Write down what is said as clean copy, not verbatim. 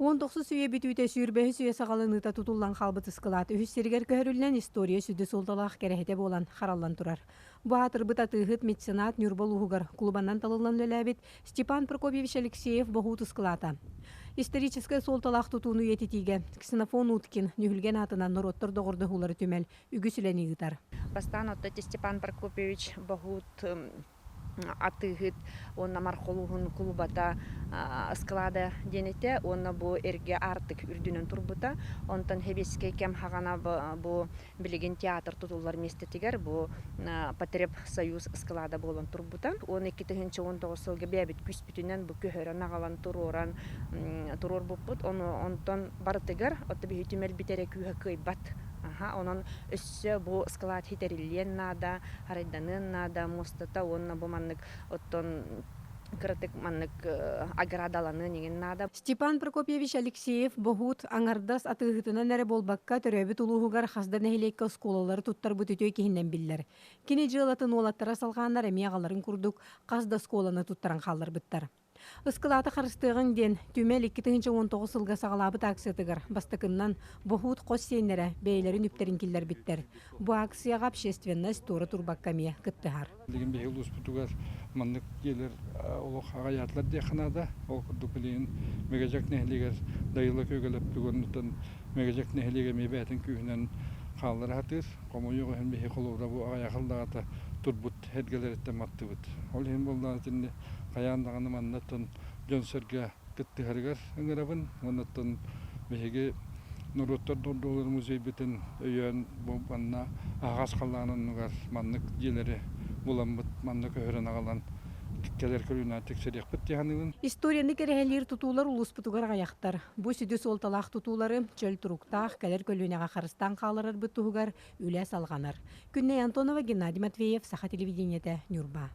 Уон тохсус үйэ бүтүүтэ сүүрбэһис үйэ саҕаланыыта тутуллан хаалбыт ыскылаат үһүс сиригэр көһөрүллэн история сүдү суолталаах кэрэһитэ буолан хараллан турар. Бу аатырбыт атыыһыт меценат Ньурба улууһугар кулубанан талыллан үлэлээбит Степан Прокопьевич Алексеев боһуут ыскылаата. Историческай суолталаах тутууну үйэтитиигэ Ксенофон Уткин Нүһүлгэн аатынан норуоттар доҕордоһуулары түмэл үгүс үлэни ыытар. Бастаан отто Степан Прокопьевич боһуут атыыһыт уонна Мархолуһун кулубата склада диэн этэ уонна бу эргэ аартык үрдүнэн турбута. Онтон Хэбиэскэй кэм хаҕана бу билигин театр тутуллар миэстэтигэр бу Потребсоюз склада буолан турбута. 12 2019 сылга бэйэбит күүспүтүнэн бу көһөрөн аҕалан туруоран туруорбуппут. Ону онтон барытыгар отто биһи түмэлбит эрэ күүһэ кыайбат. Аха, онон өссө бу склад хитэриллиэн наада, харайданыан наада муостата уонна бу маннык оттон кыратык маннык оградаланыан иҥин наада. Степан Прокопьевич Алексеев боһуут аҥардас атыыһытынан эрэ буолбакка, төрөөбүт улууһугар хас да нэһилиэккэ оскуолалары туттарбыт үтүө киһинэн биллэр. Кини дьыалатын уолаттара салҕааннар эмиэ аҕаларын курдук хас да оскуоланы туттаран хаалларбыттар. Ыскылааты харыстыаҕыҥ диэн түмэл 2019 сылга саҕалаабыт акциятыгар бастакыннан Боһуут хос сиэннэрэ бэйэлэрин үптэрин киллэрбиттэр. Бу акцияҕа общественность туора турбакка эмиэ кыттыһар. Билигин биһиги улууспутугар маннык дьиэлэр олох аҕыйаатылар диэххэ наада. Ол курдук билигин Мэгэдьэк нэһилиэгэр Дайыла Күөгэлэптик оннуттан Мэгэдьэк нэһилиэгэ эмиэ бэйэтин күүһүнэн хааллара сатыыр. Хомойуох иһин биһиги холобура бу аҕыйах сыллааҕыта турбут эргэлэриттэн маттыбыт. Ол иһин буоллаҕына итинни хайаан даҕаны маннаттан дьон-сэргэ кыттыһарыгар ыҥырабын. Уоннаттан биһиги норуоттар дордуоларын музейбытын өйөөн бу манна аһаҕас халлаан оннугар маннык дьиэлэри буламмыт манна көһөрөн аҕалан кэлэр көлүөнэҕэ тиксэриэхпит дии саныыбын. Историяны кэрэһэлиир тутуулар улууспутугар аҕыйахтар. Бу сүдү суолталаах тутуулары чөл туруктаах кэлэр көлүөнэҕэ харыстаан хааларарбыт туһугар үлэ салҕанар. Күннэй Антонова, Геннадий Матвеев, Саха телевидениетэ, Ньурба.